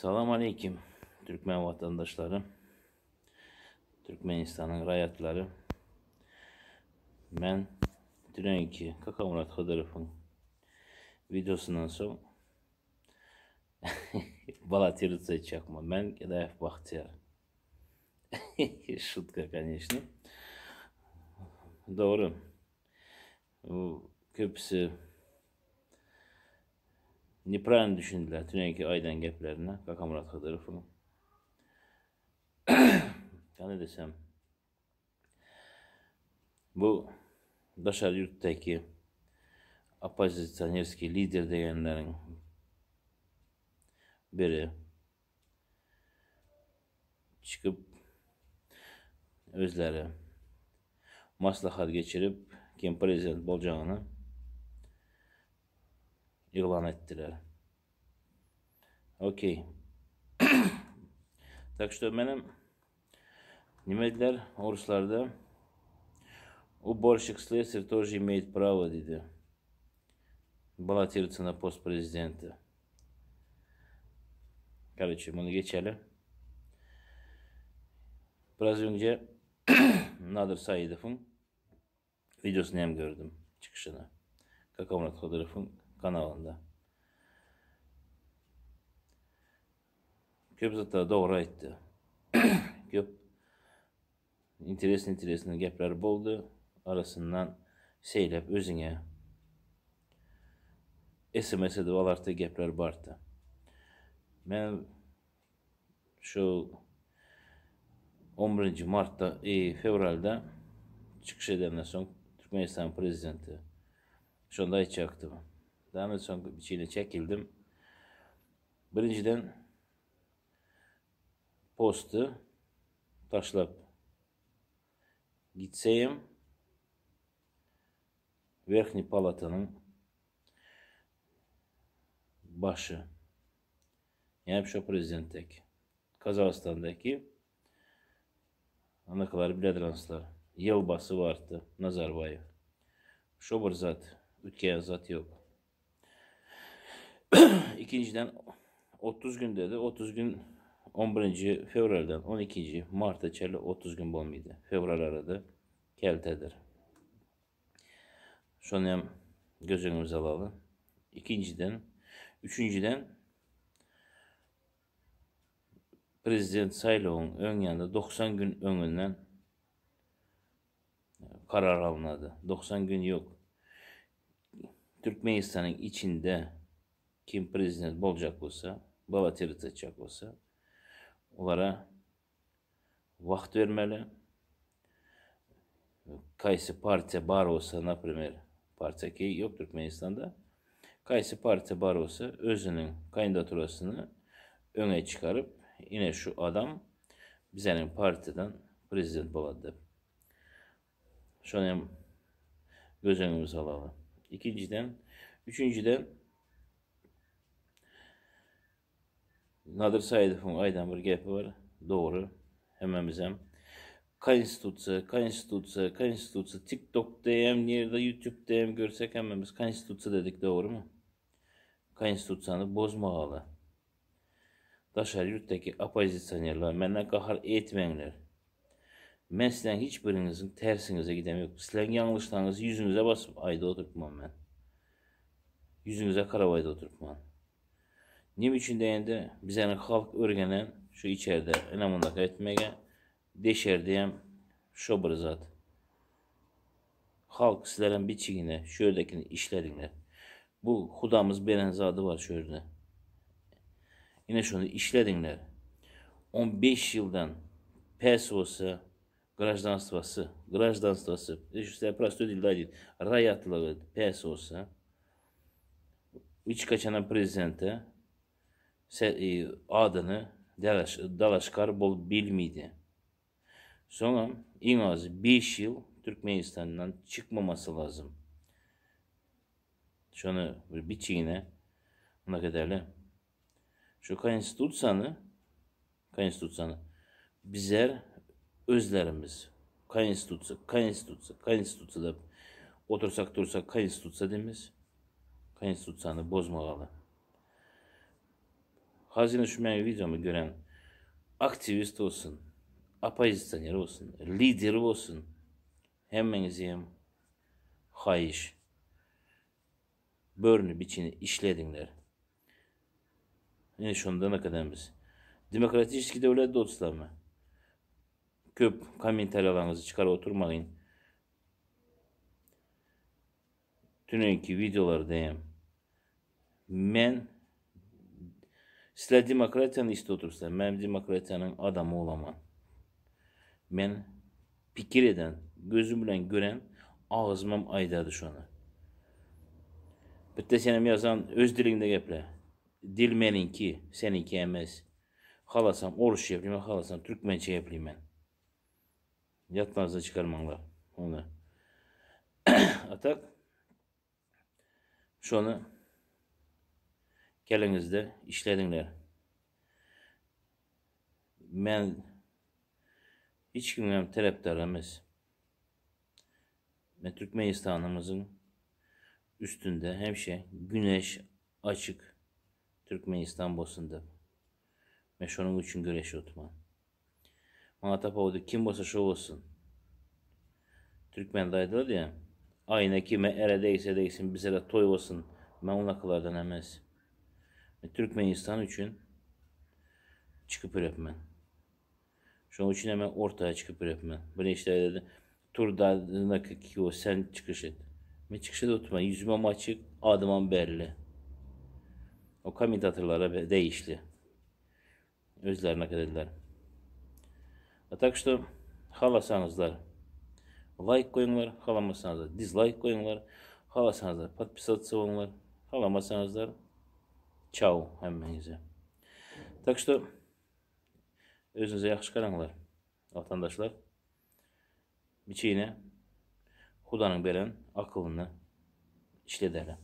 Salam aleýkim türkmen watandaşlary, Türkmenistanyň raýatlary. Men tünenki Kakamyrat Hydyrowyň wideosyndan soň balatirиться etjekmi? Men Gedaýew Bagtyýar. Şutka, конечно. Dogry. Bu köpüsi nepravильно düşündiler tünenki aýdan geplerine Kakamyrat Hydyrowyň. Gane desem bu daşary ýurtdaky oppozisionerskiý lider degenleriň biri çykyp özleri maslahat geçirip kim prezident boljagyny yglan etdiler. Okey. Tak что menem nime dediler oruslarda уборщик слесарь тоже имеет право dedi. Баллотироваться на пост prezidenta. Короче, muny geçeli. Biraz önce Nadir Saidowyň videosyny hem gördüm, çykyşyny. Kakamyrat Hydyrowyň kanalynda. Köp zatlary dogry aýtdy. Köp interesny interesny gepler boldy. Arasyndan seýlep özüňe SMS edip alarty gepler bardy. Men şu 11 martda, e, fewralda çykyş edenden soň Türkmenistan prezidenti şonda aýtjakdym. Daha soň içine çekildim. Birinjiden posty taşlap gitseyem Werhniý palatanyň başy ýa şo prezidentdeki Kazagystandaky anakalary biledranslar Ýelbasy bardy Nazarbaýew. Şo bir zat, üýtgeýän zat ýok. Ikinjiden 30 gün dedi. 30 gün 11 fewraldan 12 marta çenli 30 gün bolmaýdy. Fewral arada keltedir. Şony hem göz öňümize alaly. Ikinjiden, üçünjiden prezident saýlawyň öň ýanynda 90 gün öňünden karar alynady. 90 gün ýok. Türkmenistanyň içinde kim prezident boljak bolsa, balotiritsiýa etjek bolsa, olara wagt bermeli. Kaýsy partiýa bar bolsa, naprimer, partiýa ki ýok Türkmenistanda. Kaýsy partiýa bar bolsa, özüniň kandidaturasyny öňe çykaryp, ine şu adam bizeniň partiýadan prezident bolady diýip. Şony hem göz öňümize alaly. Ikinjiden, üçünjiden Nadir Saidowyň aýdan bir gepi bar. Dogry. Hemmemizem Konstitusiýa, Konstitusiýa, Konstitusiýa TikTokda hem, nirde YouTube'da hem görsek hemmemiz Konstitusiýa dedik, dogrymy? Konstitusiýany bozmagaly. Daşary ýurtdaky oppozisionerler menden gahar etmeňler. Men sizleň hiç biriňiziň tersiňize gidem ýok. Sizleň ýalňyşlaryňyzy ýüzüňize basyp aýdyp oturypman men. Ýüzüňize garap aýdyp oturypman. Neme üçin diýende bizäniň halk örgenen şu içerde ine mundaka etmege deşerde hem şo bir zat. Halk sizlerem biçigine şu ýerdekini işlediňler. Bu hudamyz beren zady bar şu ýerde. Ine şony işlediňler. 15 ýyldan pes bolsa grajdanstwasy, grajdanstwasy, şu prostoý dilde aýdýan, raýatlygy pes bolsa hiç kaçanam prezidente adyny dalaşgar bolup bilmeydi. Soňam iň azy 5 ýyl Türkmenistandan çykmamasy lazym. Şony bir biçigine munak edeli. Şu konstitusiýany konstitusiýany bizler özlerimiz konstitusiýa, konstitusiýa, konstitusiýa diýip otursak dursak konstitusiýa diýmiz. Konstitusiýany bozmagaly. Hazine şu meň wideomy gören aktiwist bolsun, oppozisioner bolsun, lider bolsun, hemmeňizi hem haýyş, börüni biçini işlediňler. Ine şondan akadam biz. Demokratiçeskiý döwlet dostlarmy? Köp kommentariýalaryňyzy çykaryp oturmagyň. Tüneýinki wideolarda hem men sizler demokratiýany isläp otursalar, men demokratiýanyň adamy bolaman. Men pikir eden, gözüm bilen gören agzymam aýdady şony. Bitte senem ýazan öz diliňde geple. Dil meniňki, seniňki emes. Halasam orusça gepleýmen, halasam türkmençe gepleýmen. Ýatlaryňyzdan çykarmaňlar ony. A tak şony keliňizde işlediňler. Men hiç kimiňem tarapdary emes. Men Türkmenistanymyzyň üstünde hemişe güneş açyk Türkmenistan bolsun diýip. Men şonuň üçin göreşip oturman. Maňa tapawudy kim bolsa şo bolsun. Türkmende aýdylar diýä. Aýna kime ere degse degsin bizere toý bolsun. Men onakylardan emes. Men Türkmenistan üçin çykyp ýörepmen. Şonuň üçin hem men ortaya çykyp ýörepmen. Bir işler dedi. Tur da sen çykyş et. Men çykyş edip oturman. Ýüzümem açyk, adymam belli. O kommentatorlara degişli. Özlerine gelirler. A tak что halasaňyzlar laýk goýuňlar, halamasaňyzlar dizlaýk goýuňlar, halasaňyzlar podpisatsa boluňlar, halamasaňyzlar çau hemmäňize. Tak что özüňize ýagşy garaňlar watandaşlar. Biçine Hudanyň beren akylyny işledeli.